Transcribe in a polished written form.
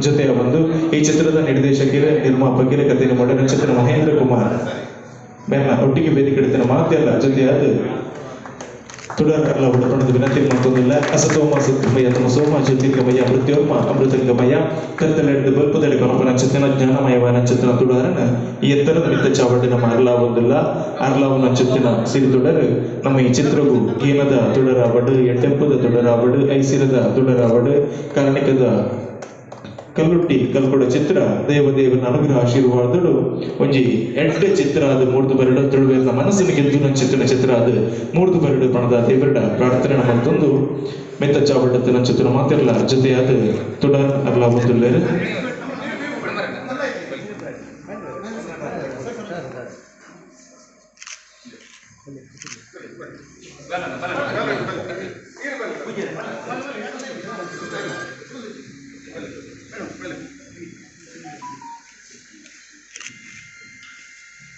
ಜೊತೆಯ ಬಂದು ಈ ಚಿತ್ರದ ನಿರ್ದೇಶಕರು, ನಿರ್ಮಾಪಕರು, ಕಥೆಯ ಮೊದಲ ಚಿತ್ರ ಮಹೇಂದ್ರ ಕುಮಾರ್ ಮೇರ್ನ ಒಟ್ಟಿಗೆ ವೇದಿಕೆ ಎಡ್ತಿನ ಮಾತೆಲ್ಲ ಜೊತೆಯಾದ ತುಡರ್ ಅರ್ಲ ಉಡಪಣದ ವಿನಂತಿ ಮತ್ತೊಂದಿಲ್ಲ. ಅಸತೋಮ ಸತ್ಕಮಯ, ತಮಸೋಮ ಜ್ಯೋತಿರ್ಗಮಯ, ಮೃತ್ಯೋರ್ಮ ಅಮೃತಂಗಮಯ, ಕತ್ತಲೆಡ್ದು ಬಲ್ಪದಡೆ ಕೊನಪನ ಚಿತ್ತನ ಜ್ಞಾನಮಯವಾದ ಚಿತ್ತನ ತುಡಾರನ ಈ ಎತ್ತರದ ಮಿತ್ತ ಚಾವಡಿ ನಮ್ಮ ಅರ್ಲಾವೊಂದಿಲ್ಲ. ಅರ್ಲಾವುನ ಚಿತ್ತಿನ ಸಿರಿ ತುಡರು ನಮ್ಮ ಈ ಚಿತ್ರವು ಗೇನದ ತುಡರಾವಡು, ಎಡ್ಡೆಪ್ಪದ ತುಡರಾವಡು, ಐಸಿರದ ತುಡರಾವಡು. ಕಾರ್ಣಿಕದ ಕಲ್ಲುಟ್ಟಿ ಕಲ್ಕೊಡ ಚಿತ್ರ ದೇವದೇವನ ಅನುಗ್ರಹ ಆಶೀರ್ವಾದಡು ಒಂಜಿ ಎಡ್ಡೆ ಚಿತ್ರ ಅದು ಮೂರ್ದು ಬರಡು, ತುಳುವೆರ್ನ ಮನಸ್ಸಿನ ಗೆದ್ದುನ ಚಿತ್ರನ ಚಿತ್ರ ಅದು ಮೂರ್ದು ಬರಡು ಪಣದ ದೇವರಡ ಪ್ರಾರ್ಥನೆ ಮತ್ತೊಂದು ಮೆತ್ತ ಚಾವಡತ್ತಿನ ಚಿತ್ರ ಮಾತಿರ್ಲ ಜೊತೆಯಾದ ತುಡರ್ ಅರ್ಲ ಒಂದುಲ್ಲೇರು.